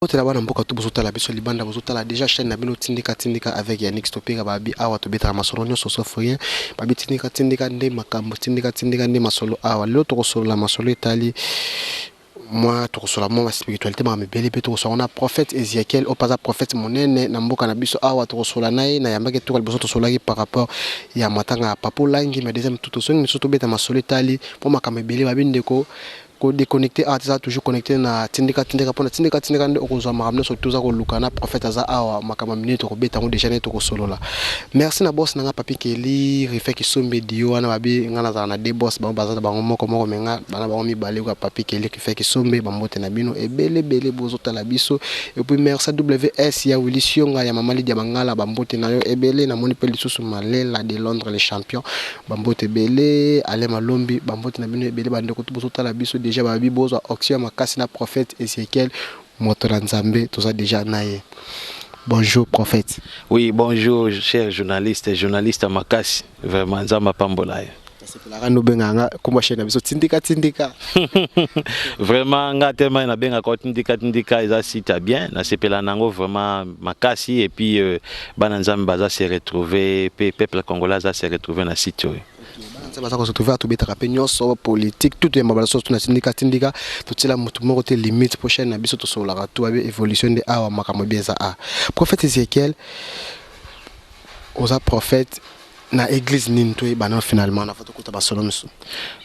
Botela bana mboka to bozotala biso libanda, bozotala déjà chaîne na bino Tindika Tindika avec Yannick Stopera. Babi awa tobetaka masolo nyonso sauf rien. Babi tindika tindika nde makambo, tindika tindika nde masolo. Awa lelo tokosolola masolo etali mwa, tokosola mwa baspiritualité, makambo ebele mpe tokosola na prophète Ezekiel oyo aza prophète monene na mboka na biso. Awa tokosola na ye. Nayambaki toka liboso, tosolaki par rapport ya matanga ya Papa Olangi, mais deuxième tour tosongi lisusu tobeta masolo etali mpo makambo ebele. Babi ndeko kodéconnecte awa, toza toujours connecté na Tindika Tindika, mpona Tindika Tindika nde okozwa makambo nyonso toza koluka na prophète. Aza awa, makambo ya minene tokobeta yango déjà nde tokosolola. Merci na boss na nga Papi Keli Rife Kisombe Dio wana. Babi nga nazala na deux boss, bango baza na bango moko moko, mais nga bana bango mibale kwa Papi Keli Rife Kisombe. Bambote na bino ebele ebele bozotala biso. Et puis merci WS ya Willy Sionga ya Mama Lidia Bangala, bambote na yo ebele. Namoni mpe lisusu Malela de Londres, le champion, bambote ebele. Ale Malombi, bambote na bino ebele. Bandeko to bozotala biso déjà, babi bozwa onction ya makasi na prophète Ezekiel, moto na Nzambe, toza déjà na ye. Bonjour prophète. Oui, bonjour cher journaliste, journaliste makasi, vraiment Nzambe apambola ye. Nasepelaka nobengaka nga komba chaîne na biso Tindika Tindika. Vraiment nga tema nabengaka Tindika Tindika, eza site ya bien, nasepela nango vraiment makasi. Et puis bana Nzambe baza se retrouver pe peuple congolais aza se retrouver na site oyo. Nzambe aza kosetrouve. Tobetaka mpe nyonso, politique, tout yamba bala nyonso na Tindika Tindika. Totiela motu moko te limite po chaîne na biso tosololaka tu. Babe évolution nde awa, makambo ebi eza a. Prophète Ezekiel, oza prophète na église nini? Toyebana finalement na tokota basolo mosusu.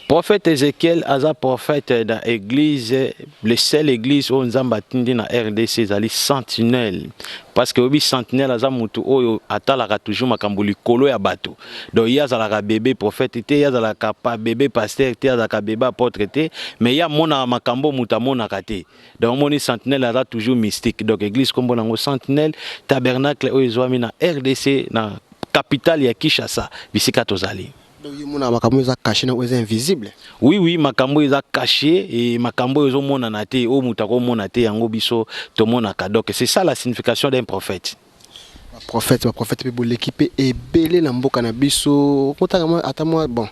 Prophète Ezekiel aza prophète na église, le seul église oyo Nzambe atindi na RDC ezali Sentinelle, parce que oyebi sentinelle aza motu oyo atalaka toujours makambo likolo ya bato. Donc ye azalaka bébé prophète te, ye azalaka pa bébé pasteur te, azalaka bébé apôtre te, mais ye amonaka makambo moto amonaka te. Donc omoni sentinelle aza toujours mystique. Donc église kombo nango Sentinelle Tabernacle oyo ezwami na RDC, na capitale ya Kinshasa, bisika tozali. Donc ye mona makambo eza caché na oyo eza invisible. Oui, makambo eza caché e makambo oyo ezomonana te, oyo moto akomona te, yango biso tomonaka. Donc c'est ça la signification d'un prophète. Baprophète, baprophète mpe boleki mpe ebele na mboka na biso. Okotaka ata mwa, bon,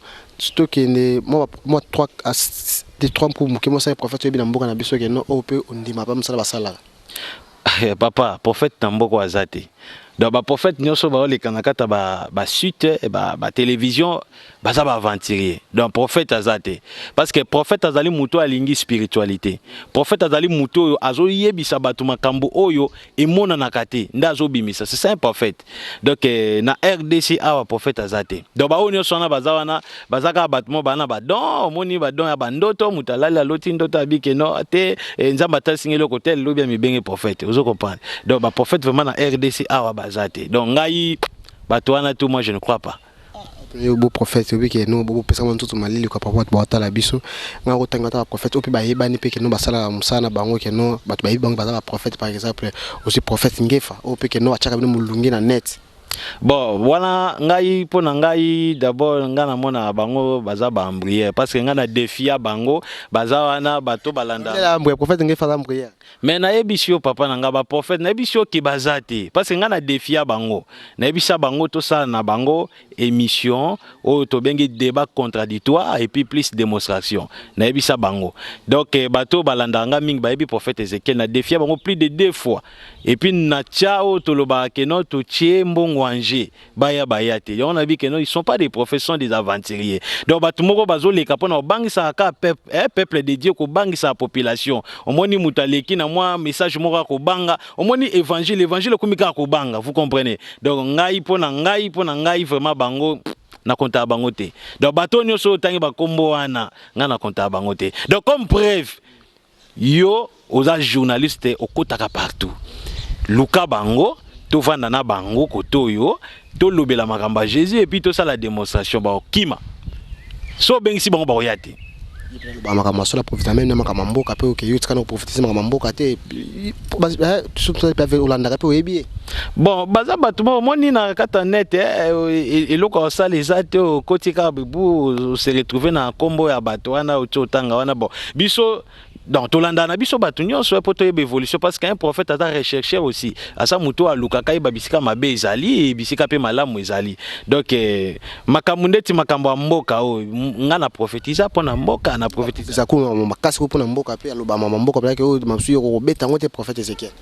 tokende mwa 3 de 3 mpo moke mosala prophète oyebi na mboka na biso keno oyo mpe ondima pa mosala basalaka. Papa, prophète na mboka aza te. Donc baprophète nyonso baoleka na kati ya basite, batélévision, baza baaventurier. Donc prophète aza te, parce que prophète azali moto alingi spiritualité. Prophète azali moto oyo azoyebisa bato makambo oyo emonanaka te nde azobimisa. C'est ça un prophète. Donc na RDC awa prophète aza te. Donc baoyo nyonso wana baza wana, baza kaka bato mo baa na badon. Omoni badon ya bandoto, moto alali aloti ndoto abike no te, Nzambe atalisinga eloko te, elobi ya mibenge prophète. Ozo comprendre? Donc baprophète vraiment na RDC awa baza te. Donc ngai bato wana tout, moi je ne crois pas. Yo bo prophète oyebi ke no bopesaka mwa nzoto malili kwa papa. Bato baotala biso, ngai kotanga ata baprophète oyo mpe bayebani mpe keno basalaka mosala na bango, keno bato bayebi bango baza baprophète. Par exemple aussi prophète Ngefa oyo mpe keno atiaka bino molunge na net. Bon, wana ngai, mpo na ngai d'abord, ngai namona bango baza baembrouilleur, parce que ngai na défia bango, baza wana bato balanda. Prophète Ngefa aza embrouilleur? Mais nayebisi yo, papa na ngai, baprophète nayebisi yo ke baza te, parce que ngai na défia bango, nayebisa bango tosala na bango émission oyo tobengi débat contradictoire et puis plus démonstration. Nayebisa bango. Donc bato balandaka nga mingi bayebi prophète Ezekiel. Na défia bango plus de deux fois et puis natia oyo tolobaka ke no totie mbongo ange, baya baya te. Yango nayebi ke no, ils sont pas des prophètes, sont des aventuriers. Donc bato moko bazoleka mpona kobangisaka kaka peuple, peuple de Dieu, kobangisaka population. Omoni moto aleki na mwa message moko ya kobanga, omoni évangile, évangile ekomi kaka kobanga, vous comprenez? Donc ngai, mpo na ngai vraiment, bango nakontaka bango te. Donc bato nyonso oyo otangi bakombo wana, ngai nakontaka bango te. Donc comme preuve, yo oza journaliste, okotaka partout, luka bango, tovanda na bango kote oyo, tolobela makambo ya Jésus et puis tosala démonstration. Bakokima so obengisi bango, bakoya te. Makambo asola profite même na makambo ya mboka mpe oke yo tika na koprofite makambo ya mboka te, olandaka mpe oyebi ye. Bon, baza bato moko omoni na kati ya net, eloko ya kosala eza te, okoti kaka bibu, ose retrouve na nkombo ya bato wana oti otanga wana. Bon, biso Donc tolandaka na biso bato nyonso mpo toyeba évolution, parce qu'un prophète aza rechercheur aussi, aza moto alukaka yeba bisika mabe ezali, bisika mpe malamu ezali. Donc makambo ndeti makambo ya mboka oyo, nga na prophétisa mpo na mboka, na prophétisa. Eza kuna makasi mpo na mboka, mpe aloba mama mboka mpelaki oyo masusu yo kobeta yango te, prophète Ezekiel.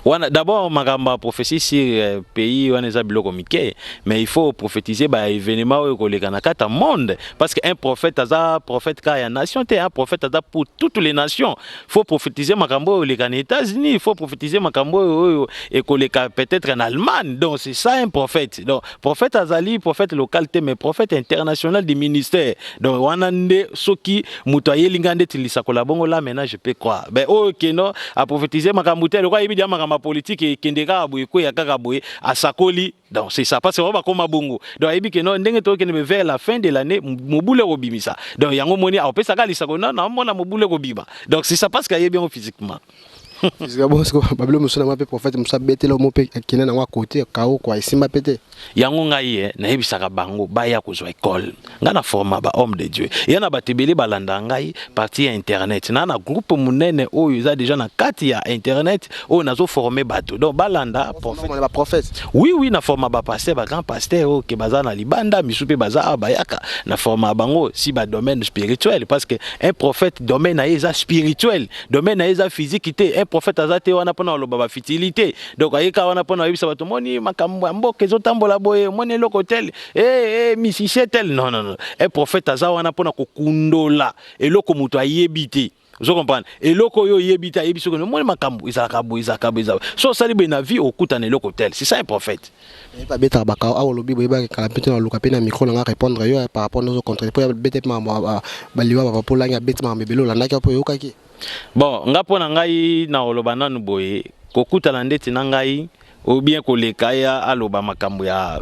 Wana d'abord makambo ya prophétie sur pays wana eza biloko mike, mais il faut prophétiser baévénement oyo ekoleka na kati ya monde, parce que un prophète aza prophète kaka ya nation te, un prophète aza pour toutes les nations. Faut prophétiser makambo oyo eleka na États-Unis, il faut prophétiser makambo oyo ekoleka peut-être en Allemagne. Donc c'est ça un prophète. Donc prophète azali prophète local te, mais prophète international du ministère. Donc wana nde soki moto ayeli nga ndeti lisakola bongo, là maintenant je peux croire. Ben oyo keno aprophétiser makambo te, lokola ayebi dia makambo ya politike, ekende kaka boye, ekweya kaka boye, asakoli. Donc c'est ça, parce que bakoma bongo. Donc ayebi ke no ndenge tokende vers la fin de l'année, mobulu ekobimisa. Donc yango moni akopesaka lisako no naomona mobulu ekobima. Donc c'est ça, parce que ayebi yango physiquement. Bon, babilo mosusu nango mpe prophète mosusu abetela mo mpe akende nango akote kao kwa esimba mpe te. Yango ngai ye nayebisaka bango baya kozwa école. Ngai na forma ba homme de Dieu, eya na bato ebele balanda ngai partir ya internet na groupe monene oyo eza déjà na kati ya internet oyo nazoforme bato. Donc balanda prophète. Baprophète? Oui, na forma bapasteur, bagrand pasteur oyo ke baza na libanda, misu mpe baza awa, bayaka na forma bango si badomaine spirituel, parce que un prophète, domaine na ye eza spirituel, domaine na ye eza physique te. Un prophète aza te wana mpona koloba bafutilité. Donc ayeka wana mpona oyebisa bato moni makambo ya mboka ezotambola boye, omoni eloko tel, musicien tel. Non, non, non, un prophète aza wana mpona kokundola eloko moto ayebi te. Ozo comprendre? Eloko oyo oyebi te, ayebi soki omoni makambo ezalaka boye, ezalaka boye, ezalaka so osali boye na vie, okutana eloko tel. C'est ça un prophète. Babetaka bakao awa, olobi boyebaka kala mpe te, naluka mpe na micro nanga répondre yo par rapport nozo contre mpo bete mpe makambo baliwa bapa mpo langi abeti makambo ebele olandaki mpo oyokaki. Bon, nga mpo na ngai na koloba nanu boye, kokutana ndeti na ngai ou bien koleka ya aloba makambo ya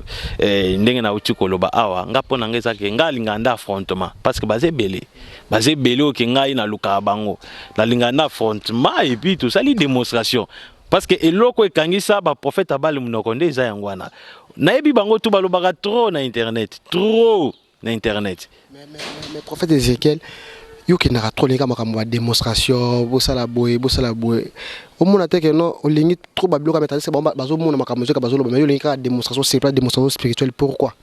ndenge nauti koloba awa, nga mpo na ngai ezake ngai alingaka nde affrontement, parce que baza ebele, baza ebele oke ngai nalukaka bango, nalingaka nde affrontement et puis tosali démonstration, parce que eloko ekangisa baprophète abali monoko nde eza yango wana. Nayebi bango tu balobaka trop na internet, trop na internet. Mais prophète Ézéchiel, yo okendaka trop, olingi makambo ya démonstration, bosala boye, bosala boye, omona te ke non, olingi trop babiloko ya tandis bango bazomona makambo ezoka bazoloba, mais yo olingi kaka démonstration sur place, démonstration spirituelle, pourquoi?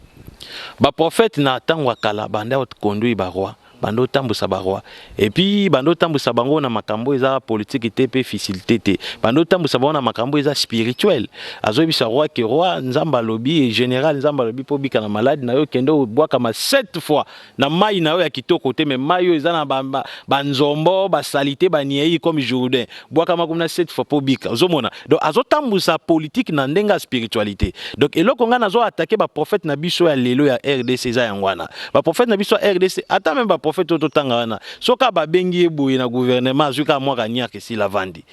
Baprophète na ntango ya kala banda conduire baroi, banda otambusa baroi et puis banda otambusa bango na makambo eza politike te mpe facilité te, banda otambusa bango na makambo eza spirituel. Azoyebisa roi ke roi, Nzambe alobi, général, Nzambe alobi mpo obika na maladi na yo, kende obwakama sept fois na mai na yo ya kitoko te, mais mai oyo eza na banzombo, basalite, baniei comme Jourdain, bwakama kuna sept fois mpo obika. Ozomona? Donc azotambusa politique na ndenge ya spiritualité. Donc eloko ngai nazo attaquer baprophète na biso ya lelo ya RDC eza yango wana. Baprophète na biso ya RDC, ata même baprophète oyo totanga wana, soki babengi ye boye na gouvernement, azwi kaka mwaka niaka, esila, vandi.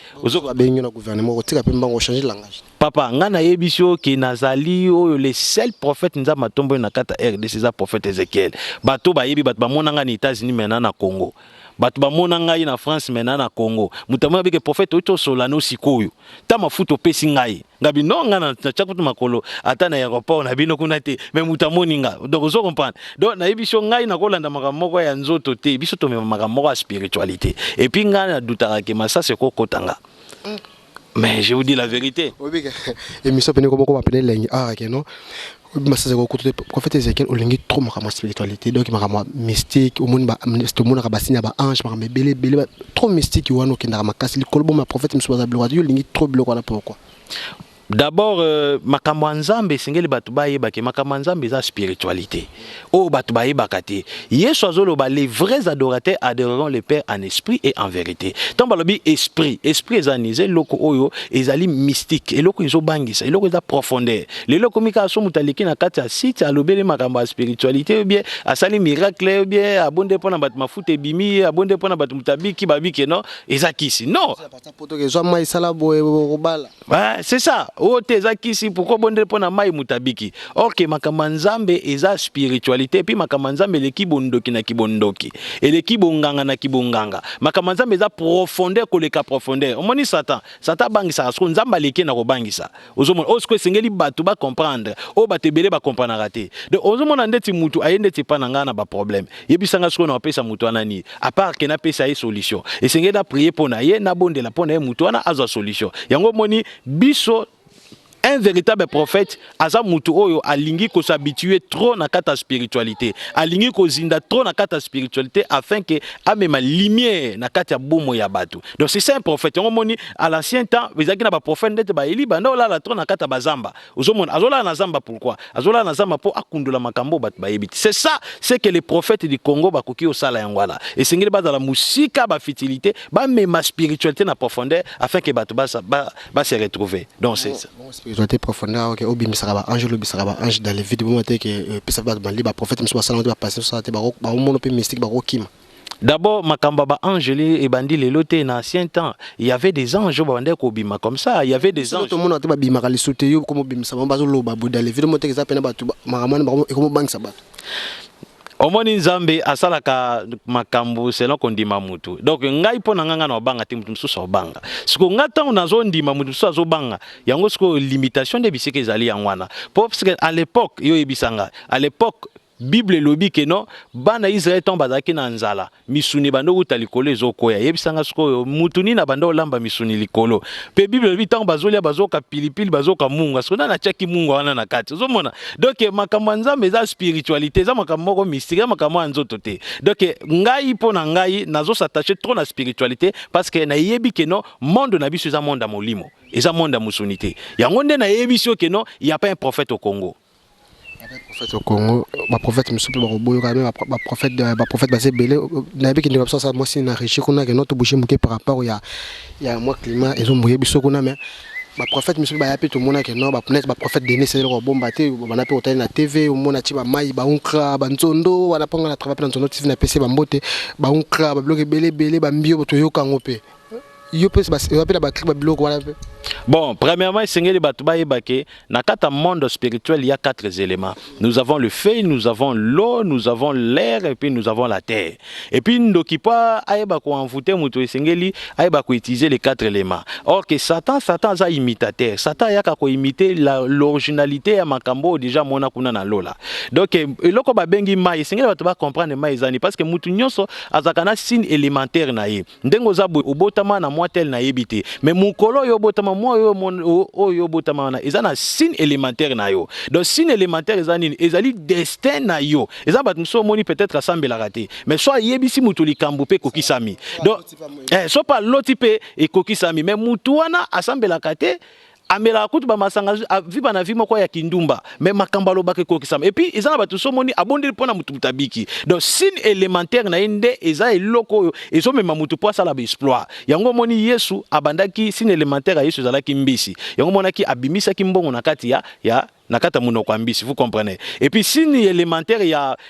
Babengi yo na gouvernement, okotika mpe mbango, ochange langage? Papa, ngai nayebi so ke nazali oyo le seul prophète Nzambe atombo oyo na kati ya RDC eza prophète Ezekiel. Bato bayebi, bato bamona ngai na États-Unis, maintenant na Congo, bato bamona ngai na France, maintenant na Congo. Moto amona bike prophète oyo tosola no sikoyo, ta mafuta opesi ngai, ngabi no ngai natya kutu makolo ata na aéroport na bino kuna te, mais moto amoni nga. Donc ozo comprendre? Donc nayebi so ngai nakolanda makambo moko ya nzoto te, biso tomema makambo moko ya spiritualité. Et puis ngai nadutaka ke masasi ekokota nga, mais je vous dis la vérité. Oyebi émission pene komoko bapene elengi awa ke non, oyebi masasi ekokuta te. Prophète Ezekiel, olingi trop makambo ya spiritualité, donc makambo ya mystique, omoni tomonaka basigne ya baange, makambo ebele ebele, trop mystique wana okendaka makasi likolo. Boma prophète mosusu baza biloko, yo olingi trop biloko wana, pourquoi? D'abord makambo ya Nzambe esengeli bato bayebake makambo ya Nzambe eza spiritualité oyo bato bayebaka te. Yesu azoloba: les vrais adorateurs adoreront le Père en esprit et en vérité. Ntango balobi esprit, esprit eza nini? Eza eloko oyo ezali mystique, eloko ezobangisa, eloko eza profondeur. Lelo ekomi kaka so moto aleki na kati ya site, alobeli makambo ya spiritualité, ou bien asali miracle, ou bien abonde mpo na bato, mafuta ebimi, abonde mpo na bato, moto abiki, babiki, non, eza kisi, non. Ezwa mai esala boye kobala. Ouais, c'est ça. Oyo te eza kisi, pourquoi obondeli mpo na mai, moto abiki? Or que makambo ya Nzambe eza spiritualité, et puis makambo ya Nzambe eleki bondoki na kibondoki, eleki bonganga na kibonganga. Makambo ya Nzambe eza profondeur koleka profondeur. Omoni Satan, Satan abangisaka, siko Nzambe aleki na kobangisa. Ozomona oyo sikoyo esengeli bato bacomprendre, oyo bato ebele bacomprendraka te. Donc ozomona ndeti mutu aye ndeti epa na ngai na baproblème, yebisanga sikoyo na bapesa mutu wana nini, à part que napesa ye solution? Esengeli na prier mpo na ye, nabondela mpo na ye, mutu wana azwa solution. Yango omoni biso, un véritable prophète aza mutu oyo alingi kos'habituer trop na kati ya spiritualité, alingi kozinda trop na kati ya spiritualité, afin que amema lumière na kati ya bomoi ya bato. Donc c'est ça un prophète. Yango omoni, à l'ancien temps ezalaki na baprophète ndete baeli banda olala trop na kati ya bazamba. Ozomona azolala na zamba. Pourquoi azolala na zamba? Mpo akundola makambo bato bayebi te. C'est ça ce que les prophètes du Congo bakoki kosala. Yango wana esengeli bazala mosika bafutilité, bamema spiritualité na profondeur, afin que bato ba se retrouver. Donc c'est ça. Bon, spiritualité profondeur, ok. Obimisaka baange, olobisaka baange dans les vides bongo te ke epesa bato bali baprophète mosusu basala te, bapasteur basala te, baomona mpe mystique, bakokima. D'abord, makambo ya baangeli ebandi lelo te. Na ancien temps, il y avait des anges oyo babandaki kobima comme ça. Il y avait des anges. Tomona te, babimaka lisusu te. Yo komo obimisa bango, bazoloba boye dans les vides mo te, eza pena bato makambo wana ekomobangisa bato. Omoni, Nzambe asalaka makambo selon kondima mutu. Donc ngai, mpo na ngai, ngai na obanga te, mutu mosusu aobanga. Sikoyo ngai, ntango nazondima, mutu mosusu azobanga. Yango sikoyo limitation nde bisika ezali yango wana. Po parce que à l'époque, yo oyebisa ngai, à l'époque Bible elobi ke non, bana Israele ntango bazalaki na nzala, misuni bando kuta likolo ezokoya. Yebisanga sikoyo, mutu nini abanda olamba misuni likolo? Mpe Bible elobi ntango bazolia, bazoka pilipili, bazoka mungwa. Sikoyo nani atiaki mungwa wana na kati? Ozomona, donc makambo ya Nzambe eza spiritualité, eza makambo moko mystique, eza makambo ya nzoto te. Donc ngai, mpo na ngai, nazos'attacher trop na spiritualité, parce que nayebi ke non, monde na biso eza monde ya molimo, eza monde ya mosuni te. Yango nde nayebi so ke non, y a pas un prophète au Congo. Prophète au Congo, baprophète mosusu mpe bakoboyoka me baprophète baza ebele. Nayebi ke ndeko biso asala mwasi na régi kuna ke no tobouge moke par rapport ya mwa climat ezomboye biso kuna. Mais baprophète mosusu baya mpe, tomona ke non, net baprophète Denis eloko babomba te. Bana mpe otali na TV, omona ti bamai, baunkra, banzondo wana. Mponga na travail mpe na Nzondo TV, napesi bambote. Baunkra, babiloko ebele ebele, bambio, toyoka yango mpe. Yo mpe oza mpe na bacri, babiloko wana mpe? Bon, premièrement, esengeli bato bayeba ke na kati ya monde spirituel, il y a quatre éléments. Nous avons le feu, nous avons l'eau, nous avons l'air et puis nous avons la terre. Et puis ndoki, po ayeba koenvoûter moto, esengeli ayeba koutiliser les quatre éléments. Or que Satan, Satan aza imitateur. Satan ayaka koimiter l'originalité ya makambo oyo déjà mona kuna na lola. Donc eloko babengi mai, esengeli bato bacomprendre mai ezani, parce que mutu nyonso azalaka na signe élémentaire na ye. Ndenge oza boye, obotama na mwa tel, nayebi te, mais mokolo oyo obotama, mwa oyo oyo obotama wana eza na signe élémentaire na yo. Donc signe élémentaire eza nini? Ezali destin na yo. Eza bato mosusu omoni peut-être asambelaka te, mais so ayebisi motu likambo mpe ekokisami. Donc so mpe aloti mpe ekokisami. Mais mutu wana asambelaka te, amelaka kutu bamasanga, aviva na vie moko ya kindumba, mais makambo alobaka ekokisama. Et puis eza na bato so omoni abondeli mpo na motu, motu abiki. Donc signe élémentaire na ye nde eza eloko oyo ezomema motu mpo asala baexploit. Yango omoni Yesu abandaki, signe élémentaire ya Yesu ezalaki mbisi. Yango omonaki abimisaki mbongo na kati ya na kati ya monoko ya mbisi, vous comprenez? Et puis signe élémentaire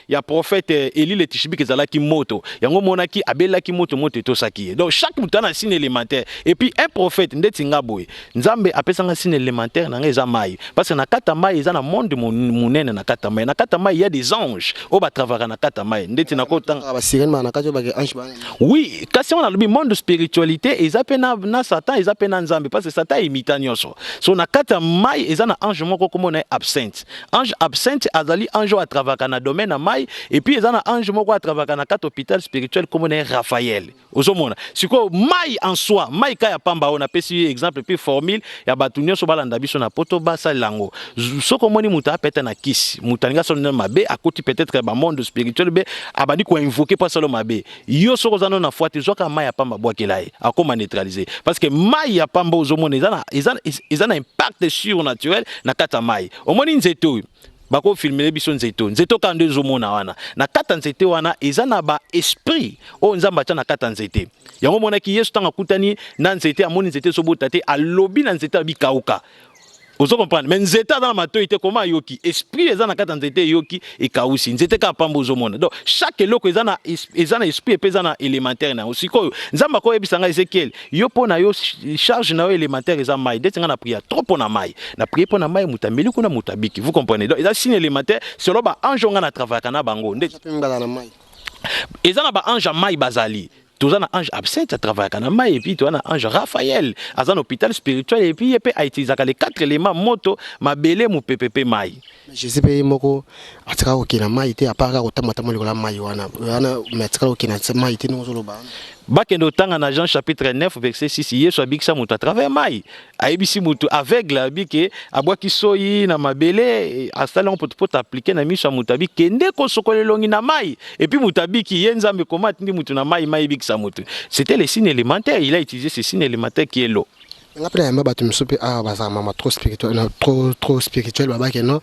ya prophète Élie le Tishbite ezalaki moto. Yango omonaki abelaki moto, moto etosaki ye. Donc chaque moto ana signe élémentaire. Et puis un prophète ndeti nga boye, Nzambe apesanga signe élémentaire na nga eza mai, parce que na kati ya mai eza na monde monene. Na kati ya mai, na kati ya mai, ya des anges oyo batravaka na kati ya mai. Ndeti nakotanga basirene baa na kati oyo bake ange baa. Oui, kasi wana nalobi monde spiritualité eza mpe na Satan, eza mpe na Nzambe, parce que Satan imita nyonso. So na kati ya mai eza na ange moko kombo na ye Absinthe. Ange Absinthe azali ange oyo atravaka na domaine ya mai. Et puis eza na ange moko atravaka na kati hôpital spirituel, kombo na ye Raphaël. Ozomona sikoyo mai en soi, mai ka ya pamba oyo napesi exemple mpe formule ya bato nyonso balanda biso na Poto, basalela yango. Soki omoni moto apeta na kisi, moto alingi asala nano mabe, akoti peut-être bamonde spirituel be abandi koinvoquer mpo asala mabe, yo soki oza nano na foi te, zwaka mai ya pamba, bwakela ye, akoma neutraliser. Parce que mai ya pamba, ozomona eza na impact surnaturel na kati ya mai. Omoni nzete oyo bakofilmele biso, nzete oyo, nzete kaka nde ezomona wana, na kati ya nzete wana eza na baesprit oyo Nzambe atya na kati ya nzete. Yango omonaki Yesu ntango akutani na nzete, amoni nzete ezobota te, alobi na nzete, alobi: "Kauka." Ozo comprendre? Mais nzete aza na matoi te, koma ayoki? Esprit eza na kati ya nzete eyoki, ekausi nzete kaka pamba. Ozomona? Donc chaque eloko eza na esprit epe eza na élémentaire na yango. Sikoyo Nzambe akoyebisa ngai: "Ezekiel, yo, mpo na yo, charge na yo élémentaire eza mai." Ndeti ngai na prier trop mpo na mai, na prier mpo na mai, moto ameli kuna, moto abiki. Vous comprenez? Donc eza signe élémentaire selon baange oyo ngai na travaillaka na bango. Ndeti eza na baange ya mai, bazali. Toza na ange Absinthe, atravaillaka na mai, et puis toza na ange Raphaël, aza na hôpital spirituel, et puis ye mpe autilisaka les quatre éléments: moto, mabele, mopepe mpe mai. Jésus mpe ye moko atikaka kokende na mai te, à part kaka kotambatama likolo ya mai wana wana, mais atikala kokende na mai te ndenge ozoloba wana. Bakende otanga na Jean chapitre 9 verset 6. Yesu abikisa moto à travers mai. Ayebisi moto aveugle, abike, abwaki soyi na mabele, asali yango potopoto, appliquer na miso ya moto, abi: "Kende kosokola elongi na mai." Et puis moto abiki. Ye Nzambe koma atindi moto na mai, mai ebikisa moto? C'était le signe élémentaire. Il a utilisé ce signe élémentaire qui est l'eau. Nga mpe nayamba bato mosusu mpe awa, bazalaka mama trop spirituel, trop trop spirituel. Babake no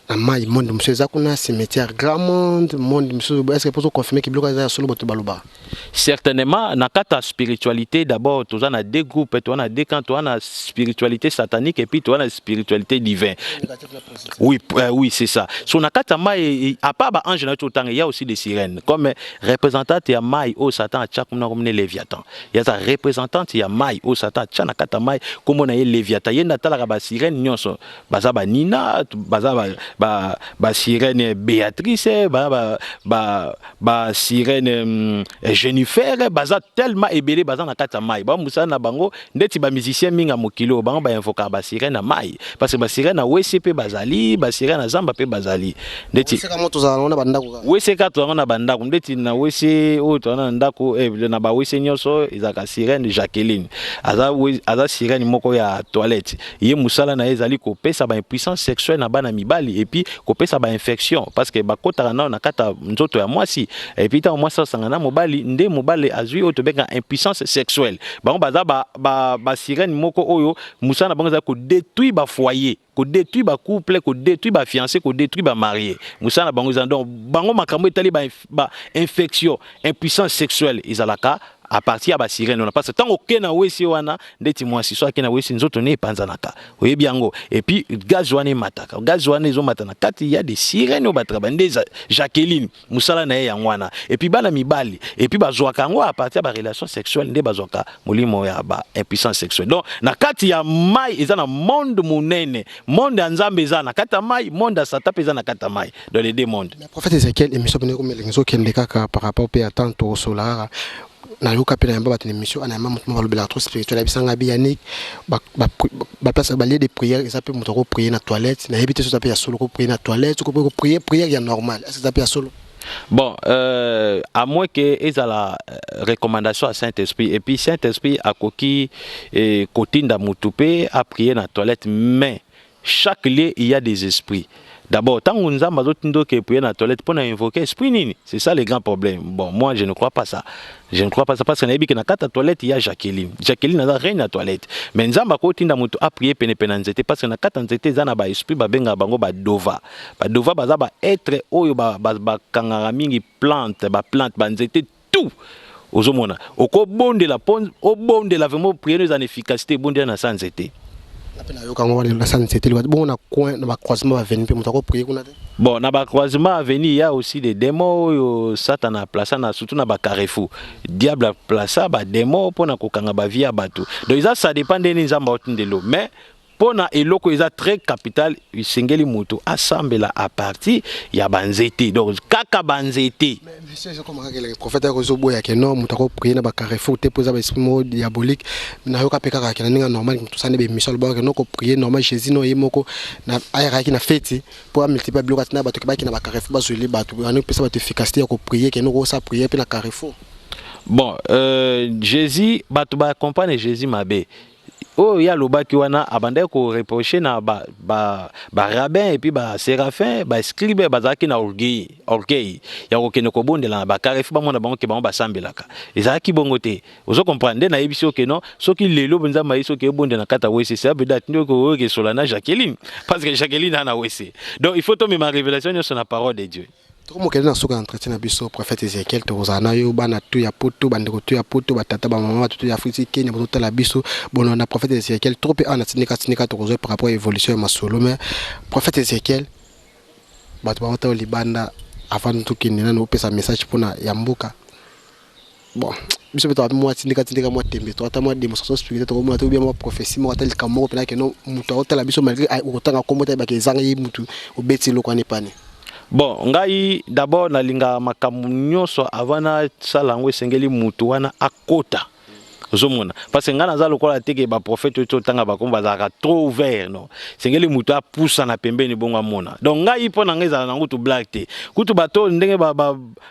na mai, monde mosusu eza kuna, cimetière, grand monde, monde mosusu. Est ce que mpozo confirme ke biloko eza ya solo bato balobaka? Certainement. Na kati ya spiritualité, d'abord toza na deux groupes, toza na deux camps: toza na spiritualité satanique et puis toza na spiritualité divin. Oui, oui, c'est ça. So na kati ya mai, à part baange na yo totanga, il y a aussi des sirènes comme représentante ya mai oyo Satan atia kuna, komona Léviathan. Yaza représentante ya mai oyo Satan atia na kati ya mai, kombo na ye Léviathan. Ye nde atalaka basirène nyonso. Baza banina, baza basirène Béatrice, baza basirène Jennifer, baza tellement ebele. Baza na kati ya mai, bamosala na bango ndeti bamusicien mingi ya mokili oyo. Bango bainvokaka basirène na mai, parce que basirène na wese mpe bazali, basirène na zamba mpe bazali. Ndeti wese kaka tozango na bandako, ndeti na wese oyo toza na ndako, na bawese nyonso ezalaka sirène Jacqueline. Aza sirène moko ya toilette. Ye mosala na ye ezali kopesa baimpuissance sexuelle na bana mibali et puis kopesa bainfection, parce que bakotaka nao na kati ya nzoto ya mwasi, et puis ntango mwasi asanga na mobali, nde mobali azwi oyo tobenga impuissance sexuelle. Bango baza basirène moko oyo mosala na bango ezali kodétruire bafoyer, kodétruire bacouple, kodétruire bafiancé, kodétruire bamarié. Mosala na bango eza donc bango makambo etali bainfection, impuissance sexuelle, ezalaka à partir ya basirène wana. Parce que ntango oke na wesi wana, ndeti mwasi so ake na wesi, nzoto ne epanzanaka, oyebi yango, et puis gaz wana emataka, gaz wana ezomata na kati ya des sirène oyo bataka nde Jacqueline. Mosala na ye yango wana. Et puis bana mibali, et puis bazwaka yango à partir ya barelation sexuelle, nde bazwaka molimo ya baimpuissance sexuelle. Donc na kati ya mai eza na monde monene. Monde ya Nzambe eza na kati ya mai, monde ya Satan mpe eza na kati ya mai, dans les deux mondes. Prophète Ezekiel, émission pene komelenga ezokende kaka par rapport mpe ya temps tokosola kaka. Nayoka mpe nayamba bato na émission, anayamba moto moko balobelaka trop spirituel, ayebisanga bi: "Yannick, baplace, balieu de prière eza mpe moto akoprier na toilette." Nayebi te so eza mpe ya solo, koprier na toilette, koprier prière ya normal, est ce eza mpe ya solo? Bon, à moins que ezala recommandation à Saint-Esprit, et puis Saint-Esprit akoki kotinda mutu mpe aprier na toilette. Mais chaque lieu, il y a des esprits. D'abord, ntango Nzambe azotinda oke prier na toilette, mpo na invoquer esprit nini? C'est ça le grand problème. Bon, moi, je ne crois pas ça, je ne crois pas ça, parce que nayebi ke na kati ya toilette ya Jacqueline, Jacqueline aza reine ya toilette. Mais Nzambe akotinda moto aprier penepene na nzete, parce que na kati ya nzete eza na baesprit, babengaka bango badova. Badova baza baêtre oyo bakangaka mingi plante, baplante, banzete, tout. Ozomona, okobondela mpo obondela vraiment, prière eza na efficacité, ebondela na sa nzete. Mpe nayoka yango wana, na nzete bongo na coin, na bacroisement baavenue mpe moto akoprier kuna te? Bon, na bacroisement avenue, il y a aussi des démons oyo Satan aplaça na, surtout na bacarrefour. Diable aplaça badémon mpona kokanga bavie ya bato. Donc eza, ça dépend ndenge Nzambe aotindelo. Mais mpona eloko eza très capital, esengeli moto asambela à partir ya banzete, donc kaka banzete. Prophète akozoboya ke non, moto akoprier na bacarrefour te mpo eza baesprit moko diabolique. Nayoka mpe kaka ke na ndenge normal, moto osali bémission, alobaka ke non, koprier normal, Jésus no ye moko ayakaki na feti mpo amultiplie biloko, atina bato ke baki na bacarrefour, bazweli bato wana, epesa bato efficacité ya koprier, ke no kosa prier mpe na carrefour. Bon, Jésus, bato bacomprendre Jésus mabe. Oyo ye alobaki wana, abandaki koreprocher na barabbin, ba et puis baséraphin, bascribe, bazalaki na orgueil ya kokende kobondela na bacarrefour, bamona bango ke bango basambelaka. Ezalaki bongo te. Ozo comprendre? Nde nayebisi oke non, soki lelo Nzambe ayi soki ebondela na kati ya wese, ça veut dire atindi oke oyoke esola na Jacqueline, parce que Jacqueline a na wese. Donc il faut tomema révélation nyonso na parole de Dieu. Tokomokende na suka na entretien na biso, prophète Ezekiel. Tokozala na yo, bana tu ya Poto, bandeko tu ya Poto, batata, bamama, bato tu ya Afrique, Kenya, bozotala biso bono na prophète Ezekiel trop mpe awa na Tindika Tindika. Tokozwa par rapport à évolution ya masolo. Mais prophète Ezekiel, bato baotala libanda, avant tokende nano, opesa message mpona ya mboka. Bon, biso mpe toapi mwa Tindika Tindika, mwa tembe to ata mwa démonstration spirituelle tokomona te, ou bien mwa prophétie moko, ata likambo moko mpena keno moto aotala biso, malgré okotanga kombo te, ayebaka ezanga ye mutu obeti eloko wana epane. Bon, ngai d'abord nalingaka makambo nyonso, avant nasala yango, esengeli mutu wana akota. Ozomona, parce que ngai naza lokola te ke baprophète oyo totanga bakombo bazalaka trop ouvert. Non, esengeli mutu apusana pembeni bongo amona. Donc ngai, mpo na ngai, ezala nango tu blague te. Kutu bato ndenge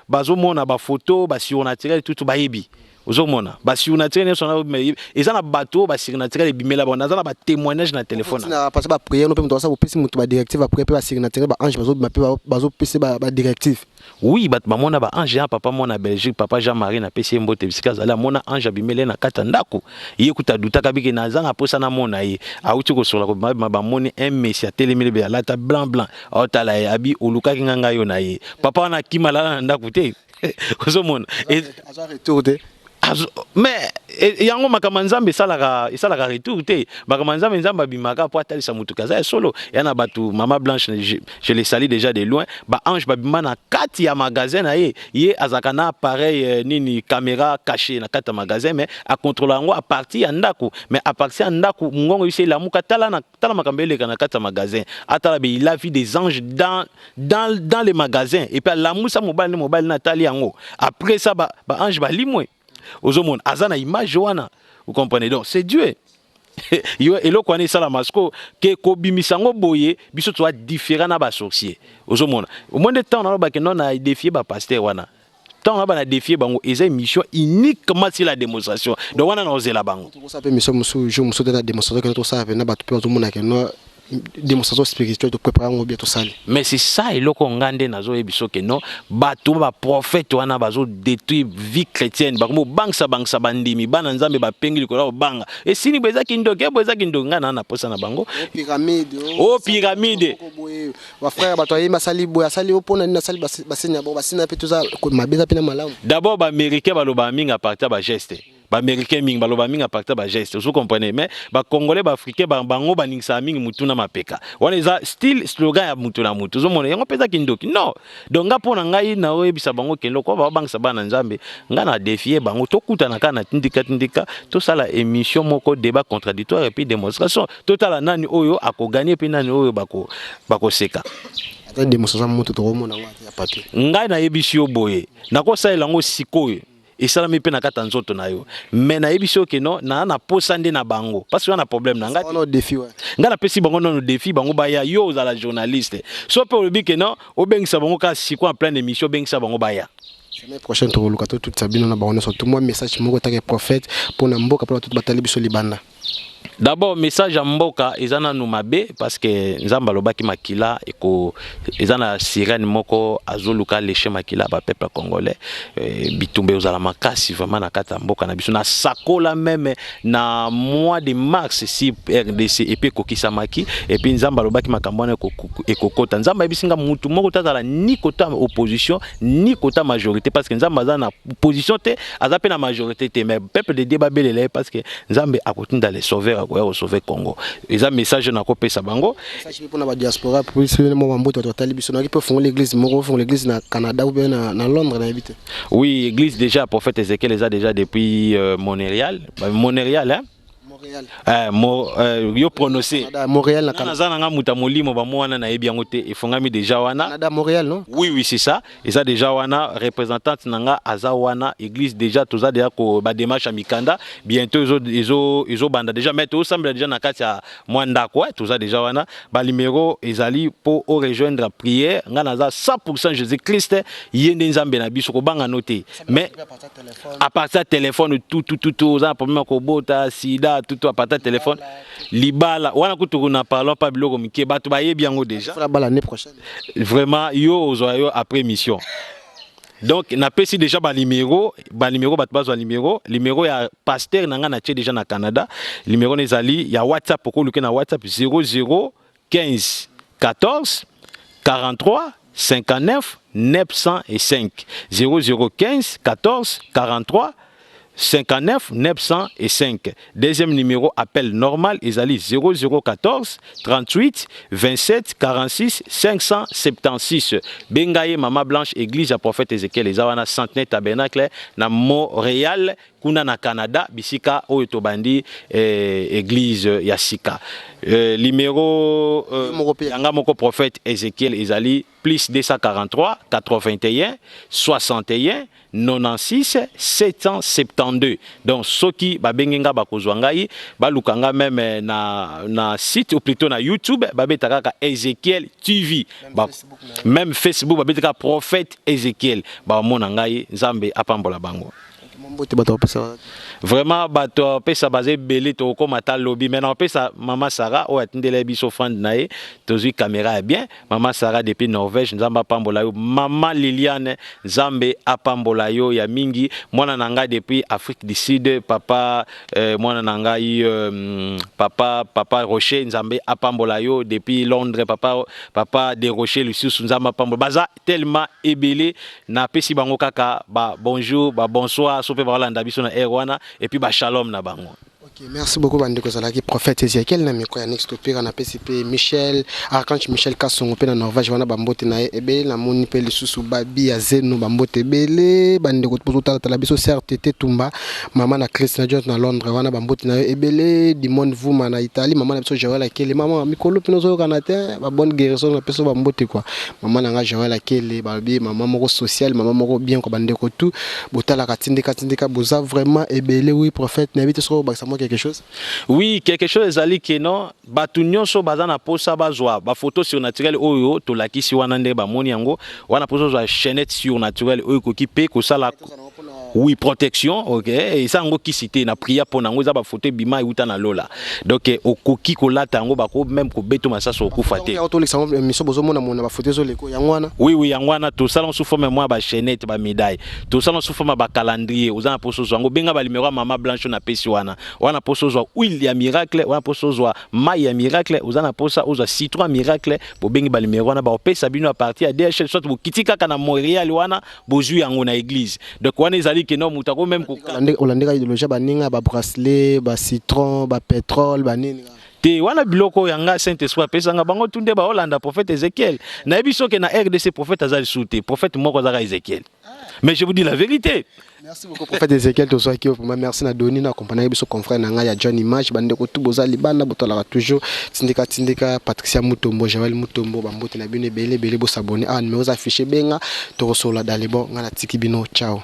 bazomona bafoto basurnaturel, tutu bayebi. Ozomona, basurnaturel nyonso na eza na bato oyo basurnaturel ebimela bango. Naza na batémoignage na telefone. Parce que baprière no mpe moto asala, bopesi moto badirective après, mpe basurnaturel, baange bazobima mpe bazopesa badirective. Oui, bato bamona baange ya papa mona Belgique, papa Jean Marie, napesi ye mbote bisika azali. Amona ange abimeli ye na kati ya ndako. Ye kuta adutaka bike naza na mposa namona ye. Awuti kosola kobima, bamoni un messi atelemeli be, alata blanc blanc, aotala ye, abi: "Olukaki nga, ngai yo na ye." Papa wana akima, lala na ndako te. Ozomona? Aza retour te. Mais yango makambo ya Nzambe esalaka retour te. Makambo ya Nzambe, Nzambe abimaka mpo atalisa motu kaza ya solo ya na bato. Mama Blanche, je le salue déjà de loin. Baange babima na kati ya magasin na ye. Ye azalaka na appareil nini, caméra caché na kati ya magasin, mais acontrôle yango à partir ya ndako. Mais à partir ya ndako, ngongo biso elamuka, tala, na, tala makambo eleka na kati ya magasin, atala be, il a vu des anges dans les magasins et puis alamusa mobali ne, mobali na atali yango. Après ça, baange ba balimwe. Ozomona, aza na image wana. Vous comprenez? Donc c'est Dieu. Yo eloko wana esalama siko ke kobimisa yango boye, biso toza différent na basorcier. Ozomona, omoi nde ntango nalobaki no na défier bapasteur wana, ntango na bana défier bango, eza émission uniquement sur la démonstration. Donc wana na ozela bango. Tokosala mpe émission mosusu, jour mosusu te, na démonstration kende tosala mpe na bato mpe bazomona keno démonstration spirituelle, toprépare yango bien, tosali. Mais c'est ça eloko nga nde nazoyebi soki no bato baprophète wana bazodétruire vie chrétienne, bakomi obangisa bangisa bandimi, bana Nzambe bapengi likolo ya kobanga. Esini boye, ezaki ndoki, boye ezaki ndoki. Ngai naa na posa na bango. Pyramide. O pyramide. Bafrère, bato ayembi, asali boye, asali o mpona nini, asali baseni ya bango, basina mpe toza mabe, eza mpe na malamu. D'abord baaméricain balobaka mingi à partir ya bageste. Baaméricain mingi baloba mingi à partir ya bageste, ozo comprendre? Mais bacongolais, baafricain, bango baningisaka mingi mutu na mapeka. Wana eza style slogan ya mutu na mutu. Ozomona, yango mpe eza kindoki. Non, donc nga, mpo na ngai, naoyebisa bango kende lokola babangisa bana Nzambe. Ngai na défier bango, tokutana kaka na Tindika Tindika, tosala émission moko, débat contradictoire et puis démonstration, totala nani oyo akogagner mpe nani oyo bakoseka. Ata démonstration moto tokomona yango ata ya papier. Ngai nayebisi yo boye, nakosalela yango sikoyo, esalami mpe na kati ya nzoto na yo. Mais nayebisi yo ke no, naa na posa nde na bango, parce que wana problème na ngai. Wana défi ouais. Ngai napesi bango nano défi, bango baya. Yo ozala journaliste, so mpe olobi ke non, obengisa bango kaka sikoyo en pleine émission, obengisa bango baya. Semaine prochaine tokoluka totutisa bino na bango nyonso. Mwa message moko etake prophète mpona mboka, mpona bato batali biso libanda. D'abord message ya mboka eza nanu mabe, parce que Nzambe alobaki makila eko eza na sirène moko azoluka lécher makila ya bapeuple congolais. Bitumba ezala makasi vraiment na kati ya mboka na biso. Nasakola même na mois de mars si RDC et puis ekokisamaki. Et puis Nzambe alobaki makambo wana ekokota. Nzambe ayebisi nga mutu moko tazala ni kota opposition ni kota majorité, parce que Nzambe aza na position te, aza mpe na majorité te. Mais peuple de Dieu babelela ye, parce que Nzambe akotinda le sauveur, akoya kosauve Congo. Eza message nakopesa bango. Message mpe mpona badiaspora, mpo mwa bambote, bato batali biso. Naki mpe ofongola église moko, ofongola église na Canada ou bien na Londres, nayebi te. Oui, église déjà prophète Ezekiel eza déjà depuis Montréal. Bah, Montréal, hein? Montréal. Yo prononcé. Canada, Montréal na Nga Canada. Naza nanga moto ya molimo bamo wana, nayebi yango te. Efongami déjà wana. Canada, Montréal, non? Oui, c'est ça, eza déjà wana. Représentante na nga aza wana. Église déjà, toza déjà ko badémarche ya mikanda, bientôt ezobanda déjà. Mais tozosambela déjà na kati ya mwa ndako. Toza déjà wana. Banuméro ezali mpo orejoindre prière. Nga naza 100 Jésus Christ, ye nde Nzambe na biso, kobanga no te. Mais à partir ya téléphone, tout tout tout tout, oza na problème ya kobota, sida, tout tout, à partir ya téléphone. Libala wana kutu na parlons pas, biloko mike, bato bayebi yango déjà. Fala bala l'année prochaine. Vraiment, yo ozwa yo après mission. Donc napesi déjà banuméro, bato bazwa numéro ya pasteur na ngai natie déjà na Canada. Numéro na ezali ya WhatsApp, okoluke na WhatsApp 00 15 14 43. 59 905. 0015 14 43 59 905. Deuxième numéro, appel normal, ezali 0014 38 27 46 576. Benga ye Mama Blanche, église ya prophète Ezekiel, eza wana Centenaire Tabernacle na Montréal, kuna na Canada, bisika oyo tobandi église ya sika. Numéro Moko pe. Yanga moko prophète Ezekiel ezali plus 243 81 61 96 772. Donc soki babengi nga, bakozwa ngai, baluka nga même na site ou plutôt na YouTube, babeta kaka Ezekiel TV. Même Facebook, babeta kaka prophète Ezekiel, bamona ngai. Nzambe apambola bango. Mbote bato bapesa. Vraiment, bato apesa baza ebele, tokokóma ata lobi. Mais na opesa mama Sara oyo atindela biso offrande na ye, tozwi caméra ya bien. Mama Sara depuis Norvège, Nzambe apambola yo. Mama Liliane, Nzambe apambola yo ya mingi. Mwana na ngai depuis Afrique du Sud, papa mwana na ngai papa Rocher, Nzambe apambola yo. Depuis Londres, papa de Rocher lisusu, Nzambe apambola. Baza tellement ebele, napesi bango kaka ba bonjour, ba bonsoir, so mpe baolanda biso na aire wana, et puis ba shalom na bango. Ok, merci beaucoup bandeko. Ezalaki prophète Ezekiel na micro ya Next Topira. Napesi mpe Michel Archange, Michel Kasongo mpe na Norvège wana, bambote na ye ebele. Namoni mpe lisusu babi ya Zeno, bambote ebele. Bandeko bozotalatala biso, ser Tete Tumba, mama na Christ na Jones na Londres wana, bambote na yo ebele. Dimon Vuma na Italie, mama na biso Joel Akele, mama mikolo mpena ozoyokana te, babonne guérison, napesi bambote quoi. Mama na nga Joel Akele, balobi mama moko social, mama moko bien quoi. Bandeko tu botalaka Tindika Tindika, boza vraiment ebele. Oui, prophète, nayebi te soki obakisa mwa quelque chose. Oui, quelque chose ezali ke non, bato nyonso baza na posa bazwa bafoto surnaturel oyo tolakisi wana, nde bamoni yango wana, mposa ozwa chaînette surnaturelle oyo ekoki mpe kosala, oui, protection. Ok, eza yango kisi te na prière mpo na yango, eza bafoto ebima euta na lola. Donc okoki kolata yango, bako même kobeta masasi, okufa te. Yango tolekisa yango émission, bozomona mona bafoto ezoleko yango wana. Oui, yango wana tosala sous forme mwa bachaînette, bamédaille, tosala sous forme ya bacalendrier. Oza na mposa ozwa yango, benga banimero ya mama Blanche oyo napesi wana. Wana mposa ozwa huile ya miracle, wana mposa ozwa mai ya miracle, oza na mposa ozwa citron ya miracle, bobengi banimero wana, baopesa bino à partir ya DHL, soit bokiti kaka na Montréal wana, bozwi yango na église. Donc wana ezali ke no, moto ako même Olandeka idéologie baninga, babracelet, bacitron, bapétrole, banini. Te, wana biloko oyo yanga Saint Esprit apesanga bango tu nde baolanda prophète Ézéchiel. Nayebi soki na RDC prophète aza lisusu te, prophète moko azaka Ézéchiel, mais je vous dis la vérité. Merci beaucoup, prophète Ezekiel. Tozwaki yo vraiment. Merci na Doni na accompagnaki biso, confrère na ngai ya John Image. Bandeko tu boza libanda, botalaka toujours Tindika Tindika, Patricia Mutombo, Joel Mutombo, bambote na bino ebele ebele. Bosabone awa, numéro eza affiché, benga, tokosolola dans le bon. Ngai natiki bino, ciao.